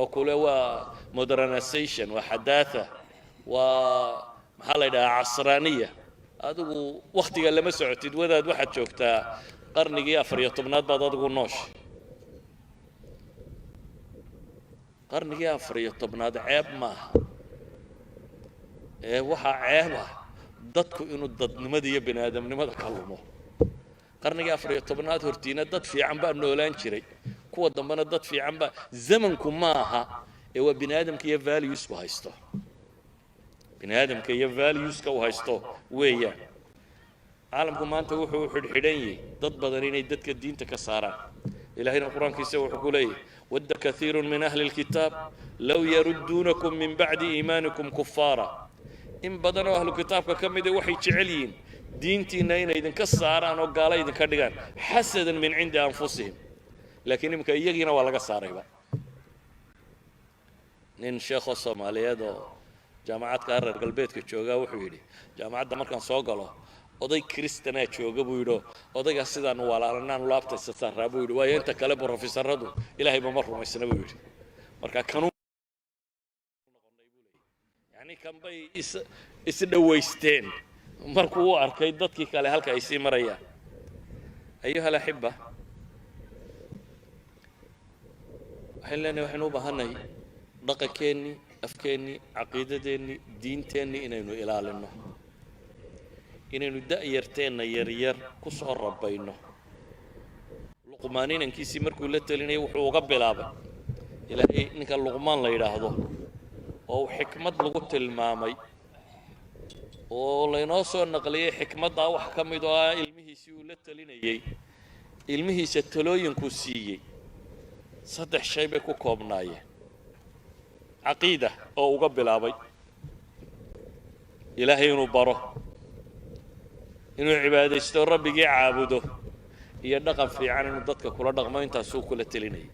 Speaker 1: oo kule waa modernization, waa حداثة, waa maxaa la yidhahaa, casraaniya. Adigu wakhtiga lama socotid, wadaad. Waxaad joogtaa qarnigii 14aad baad adigu noosha. Qarnigii 14aad ceeb maaha, ee waxaa ceeb ah dadku inuu dadnimada iyo bini aadamnimada ka lumo. Qarnigii 14aad hortiina dad fiican baa noolaan jiray, kuwa dambena dad fiican baa. Zamanku ma aha ee waa bini aadamka iyo values-ku haysto, bini aadamka iyo values-ka uu haysto weeyaan. Caalamku maanta wuxuu u xidhxidhan yahay dad badan inay dadka diinta ka saaraan. Ilahayna Qur-aankiisa wuxuu ku leeyahy: ود كثير من أهل الكتاب لو يردونكم من بعد إيمانكم كفارا. In badan oo ahlu kitaabka ka mida waxay jecel yihiin diintiinna inay idinka saaraan oo gaalo idinka dhigaan, حسدا من عند أنفسهم. Laakiin iminka iyagiina waa laga saarayba. Nin sheekhoo Soomaaliyeed oo Jaamacadka reer galbeedka joogaa wuxuu yidhi, jaamacadda markaan soo galo oday Kristanaa jooga, buu yidhi. Odaygaas sidaanu walaalanaan laabtaysa saaraa, buu yidhi, waayo inta kale brofesoradu Ilaahayba ma rumaysna, buu yidhi. Marka kanuu yani kan bay is isdhowaysteen markuu u arkay dadkii kale halka ay sii marayaan. أيها الأحبة, waxaynu leenahay, waxaynu u baahannahay dhaqankeennii, afkeennii, caqiidadeennii, diinteennii inaynu ilaalinno, inaynu da'yarteenna yaryar ku soo rabayno. Luqmaan inankiisii markuu la telinayay wuxuu uga bilaabay Ilaahay ninka Luqmaan la yidhaahdo oo uu xikmad lagu tilmaamay oo laynoo soo naqliyey xikmaddaa wax ka mid oo ah ilmihiisii uu la telinayey. Ilmihiisa talooyinkuu siiyey saddex shay bay ku koobnaayeen: caqiida oo uga bilaabay Ilaahay inuu baro, inuu cibaadaysto, Rabbigii caabudo, iyo dhaqan fiican inuu dadka kula dhaqmo. Intaasuu kula telinayay.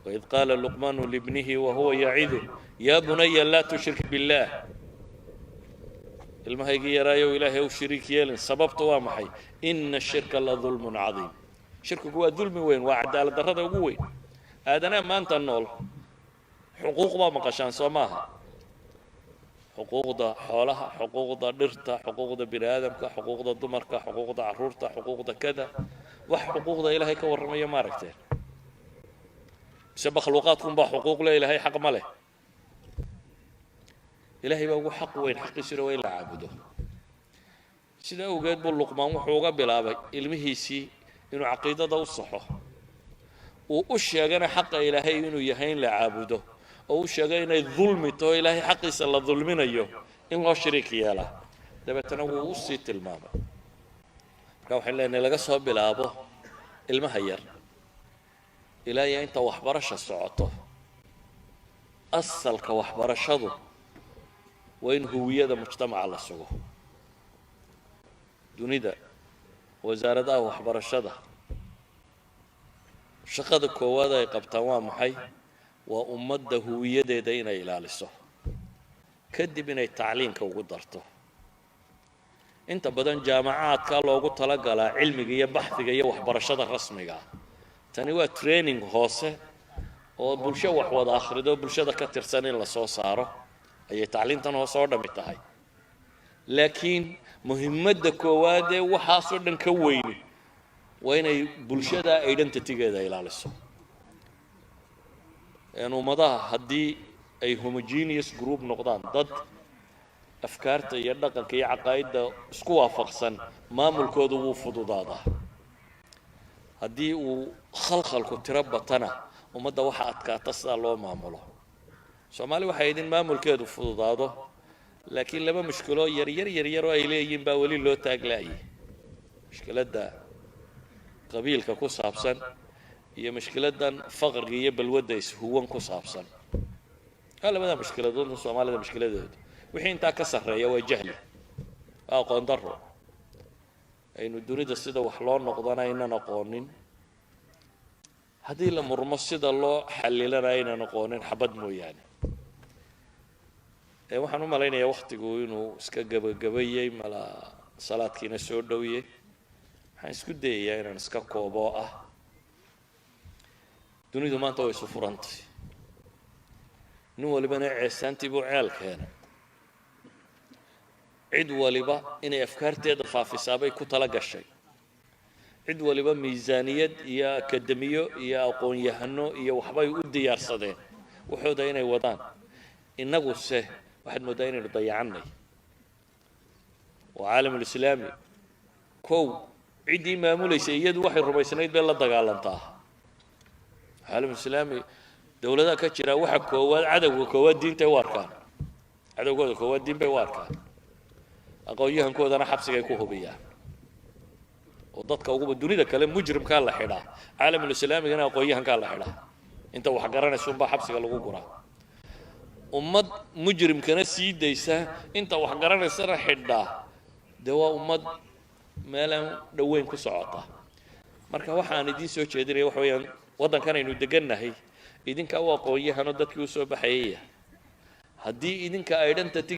Speaker 1: وإذ قال لقمان لابنه وهو يعظه يا بني لا تشرك بالله. Ilmahaygii yaraayow, Ilaahay u shariik yeelin. Sababta waa maxay? إن الشرك لظلم عظيم. Shirkigu waa dulmi weyn, waa cadaalad darrada ugu weyn. Aadanaha maanta nool xuquuq baa maqashaan, soo maaha? Xuquuqda xoolaha, xuquuqda dhirta, xuquuqda bini aadamka, xuquuqda dumarka, xuquuqda carruurta, xuquuqda kada. Wax xuquuqda Ilaahay ka warramaya ma aragteen? Mise makhluuqaadkunbaa xuquuq le, Ilaahay xaq ma leh? Ilaahay baa ugu xaq weyn, xaqiisuna waa in la caabudo. Sida awgeed buu Luqmaan wuxuu uga bilaabay ilmihiisii inuu caqiidada u saxo, uu u sheegana xaqa Ilaahay inuu yahay in la caabudo, oo u sheegay inay dulmi taho, Ilaahay xaqiisa la dulminayo in loo shariik yeelaa. Dabeetana wuu u sii tilmaamay. Marka waxaynu leenahay, laga soo bilaabo ilmaha yar ilaa iyo inta waxbarasha socoto, asalka waxbarashadu waa in huwiyada mujtamaca la sugo. Dunida wasaaradaha waxbarashada shaqada koowaad ay qabtaan waa maxay? Waa ummadda huwiyadeeda inay ilaaliso, kadib inay tacliinka ugu darto. Inta badan jaamacaadka loogu talagalaa cilmiga iyo baxdiga iyo waxbarashada rasmiga ah. Tani waa training hoose oo bulsho wax wada akhrido, bulshada ka tirsan in lasoo saaro ayay tacliintan hoose oo dhami tahay. Laakiin muhimadda koowaad ee waxaasoo dhan ka weyni waa inay bulshada identitygeeda ilaaliso. Ummadaha haddii ay homogeneous group noqdaan, dad afkaarta iyo dhaqanka iyo caqaa'idda isku waafaqsan, maamulkoodu wuu fududaadaa. Haddii uu khalkhalku tiro batana, ummadda waxa adkaata sidaa loo maamulo. Soomaali waxay idin maamulkeedu fududaado, laakiin laba mushkilo yaryar yaryar oo ay leeyihiin baa weli loo taaglaayay: mushkiladda qabiilka ku saabsan iyo mushkiladdan faqriga iyo balwadda ishuwan ku saabsan. Waa labada mushkiladoodna Soomaalida mushkiladooda. Wixii intaa ka sarreeya waa jahli, waa aqoon darro aynu dunida sida wax loo noqdana aynan aqoonin, haddii la murmo sida loo xallilana aynan aqoonin, xabad mooyaane. Waxaan u malaynayaa waktigu inuu iska gebagabayey, mala salaadkiina soo dhowiyey. Waxaan isku dayayaa inaan iska koobo. Ah, dunidu maanta way isu furantay, nin walibana ceesaantii buu ceel keenay. Cid waliba inay afkaarteeda faafisaabay ku tala gashay. Cid waliba miisaaniyad iyo akademiyo iyo aqoon-yahano iyo waxbay u diyaarsadeen waxooda inay wadaan. Innaguse waxaad mooddaa inaynu dayacannay. Oo caalamulislaami kow ciddii maamulaysay iyadu waxay rumaysnayd bay la dagaalantaa. Caalamulislaami dowladaha ka jira waxa koowaad, cadowga koowaad diintay u arkaan, cadowgooda koowaad diin bay u arkaan. Aqoon-yahankoodana xabsigay ku hubiyaan oo dadka uguba dunida kale mujrimkaa la xidhaa, caalamulislaamigana aqoon-yahankaa la xidhaa. Inta wax garanaysa unbaa xabsiga lagu guraa. Ummad mujrimkana sii daysa, inta wax garanaysana xidhaa, dee waa ummad meelaan dhoweyn ku socota. Marka waxaan idiin soo jeedinaya waxa weeyaan, waddankan aynu degannahay Idinka u aqoon-yahano dadkii usoo baxayaya, haddii idinka identity